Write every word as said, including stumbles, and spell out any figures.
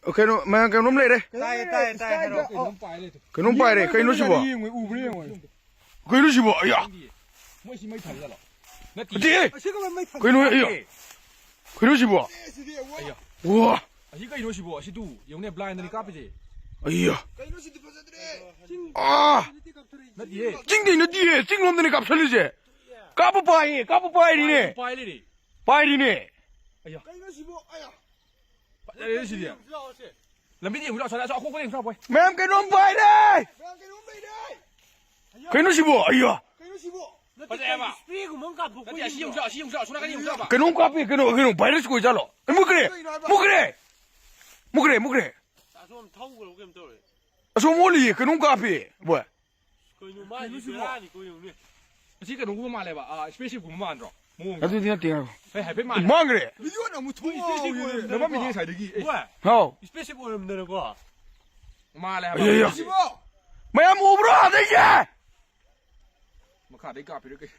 Okay, no, ꯃꯌꯥꯝ ꯀꯩꯅꯣꯝ ꯂꯩꯔꯦ꯫ ꯇꯥꯏꯌꯦ, ꯇꯥꯏꯌꯦ, ꯇꯥꯏ, ꯍꯥꯏꯔꯣ꯫ ꯀꯩꯅꯣꯝ ꯄꯥꯏꯔꯦ, ꯀꯩꯅꯣ ꯁꯤꯕꯣ? ꯌꯦꯡꯉꯨ, ꯎꯕ꯭ꯔꯥ ꯌꯦꯡꯉꯨ꯫ ꯀꯩꯅꯣ ꯁꯤꯕꯣ? ꯑꯌꯥ꯫ ꯃꯣꯏ ꯁꯤ ꯃꯩ ꯊꯥꯜꯂꯤ ꯖꯥꯠꯂꯣ? ꯅꯠꯇꯤꯌꯦ꯫ ꯅꯠꯇꯤꯌꯦ꯫ ꯀꯩꯅꯣ, ꯑꯌꯥ꯫ ꯀꯩꯅꯣ ꯁꯤꯕꯣ? ꯑꯌꯥ꯫ ꯋꯥ꯫ ꯑꯁꯤ ꯀꯩꯅꯣ ꯁꯤꯕꯣ? ꯑꯁꯤ ꯇꯨ, ꯌꯦꯡꯉꯨꯅꯦ, blindꯅꯤ ꯀꯥꯞꯄꯤꯁꯦ꯫ ꯑꯌꯥ꯫ ꯀꯩꯅꯣ ꯁꯤꯗꯤ ꯐꯖꯗ꯭ꯔꯦ꯫ ꯑꯥ꯫ ꯅꯠꯇꯤꯌꯦ꯫ ꯆꯤꯡꯗꯤ ꯅꯠꯇꯤꯌꯦ, ꯆꯤꯡꯂꯣꯝꯗꯅꯤ ꯀꯥꯞꯁꯜꯂꯤꯁꯦ꯫ ꯀꯥꯞꯄ ꯄꯥꯏꯌꯦ, ꯀꯥꯞꯄ ꯄꯥꯏꯔꯤꯅꯦ꯫ ꯄꯥꯏ ꯂꯩꯔꯦ꯫ ꯄꯥꯏꯔꯤꯅꯦ꯫ ꯑꯌꯥ꯫ ꯀꯩꯅꯣ ꯁꯤꯕꯣ? ꯑꯌꯥ꯫ ꯐꯖꯔꯦ ꯁꯤꯗꯤ꯫ ꯂꯝꯕꯤꯗ ꯌꯦꯡꯉꯨ ꯂꯥꯎ, ꯁꯣꯝꯗ, ꯑꯁꯣꯝ ꯑꯈꯣꯡꯕꯗ ꯌꯦꯡꯉꯨ ꯂꯥꯎ, ꯕꯣꯏ꯫ ꯃꯌꯥꯝ ꯀꯩꯅꯣꯝ ꯄꯥꯏꯔꯦ! ꯃꯌꯥꯝ ꯀꯩꯅꯣꯝ ꯂꯩꯔꯦ! ꯀꯩꯅꯣ ꯁꯤꯕꯣ? ꯑꯌꯥ! ꯀꯩꯅꯣ ꯁꯤꯕꯣ? ꯅꯠꯇꯦ, ꯐꯖꯩ ꯍꯥꯏꯕ꯫ Sprayꯒꯨꯝꯕ ꯑꯃ ꯀꯥꯞꯊꯣꯛꯄ ꯅꯠꯇꯦ, ꯑꯁꯤ ꯌꯦꯡꯉꯨ ꯂꯥꯎ, ꯑꯁꯤ ꯌꯦꯡꯉꯨ ꯂꯥꯎ, ꯑꯁꯣꯝ ꯅꯥꯀꯟꯗ ꯌꯦꯡꯉꯨ ꯂꯥꯎ ꯍꯥꯏꯕ꯫ ꯀꯩꯅꯣꯝ ꯀꯥꯞꯄꯦ, ꯀꯩꯅꯣ, ꯀꯩꯅꯣ, virus ꯀꯣꯏ ꯖꯥꯠꯂꯣ? ꯑꯦ, ꯃꯨꯠꯈ꯭ꯔꯦ! ꯀꯩꯅꯣ ꯍꯥꯏꯕ? ꯃꯨꯠꯈ꯭ꯔꯦ! ꯃꯨꯠꯈ꯭ꯔꯦ, ꯃꯨꯠꯈ꯭ꯔꯦ! ꯑꯁꯣꯝ ꯊꯧꯈ꯭ꯔꯕ ꯀꯩꯅꯣꯝ ꯇꯧꯔꯦ꯫ ꯑꯁꯣꯝ ꯑꯣꯜꯂꯤꯌꯦ, ꯀꯩꯅꯣꯝ ꯀꯥꯞꯄꯦ, ꯕꯣꯏ꯫ ꯀꯩꯅꯣ ꯃꯥꯏꯁꯤ ꯀꯩꯅꯣ ꯁꯤꯕꯣ? ꯕꯦꯔꯥꯅꯤꯀꯣ, ꯌꯦꯡꯉꯨꯅꯦ꯫ ꯑꯁꯤ ꯀꯩꯅꯣꯒꯨꯝꯕ ꯃꯥꯜꯂꯦꯕ, ꯑꯥ, spaceshipꯀꯨꯝꯕ ꯃꯥꯟꯗ꯭ꯔꯣ? ꯃꯑꯣꯡꯗꯣ꯫ ꯑꯗꯨꯗꯤ ꯅꯠꯇꯦ, ꯉꯥꯏꯈꯣ꯫ ꯍꯦ, ꯍꯥꯏꯐꯦꯠ ꯃꯥꯜꯂꯦ꯫ ꯃꯥꯡꯈ꯭ꯔꯦ꯫ Videoꯅ ꯑꯃꯨꯛ ꯊꯣꯛꯑꯣ, spaceshipꯀꯨꯝꯕ ꯌꯦꯡꯉꯨꯅꯦ꯫ ꯅꯄꯥꯝ ꯃꯤꯗꯤ ꯉꯁꯥꯏꯗꯒꯤ, ꯑꯦ꯫ ꯕꯣꯏ꯫ ꯍꯥꯎ꯫ Spaceship ꯑꯣꯏꯔꯝꯗꯅꯀꯣ꯫ ꯃꯥꯜꯂꯦ ꯍꯥꯏꯕ꯫ ꯑꯌꯥ, ꯑꯌꯥ꯫ ꯁꯤꯕꯣ? ꯃꯌꯥꯝ ꯎꯕ꯭ꯔꯣ? ꯑꯗꯩꯁꯦ꯫ ꯃꯈꯥꯗꯩ ꯀꯥꯞꯄꯤꯔ ꯀꯩ?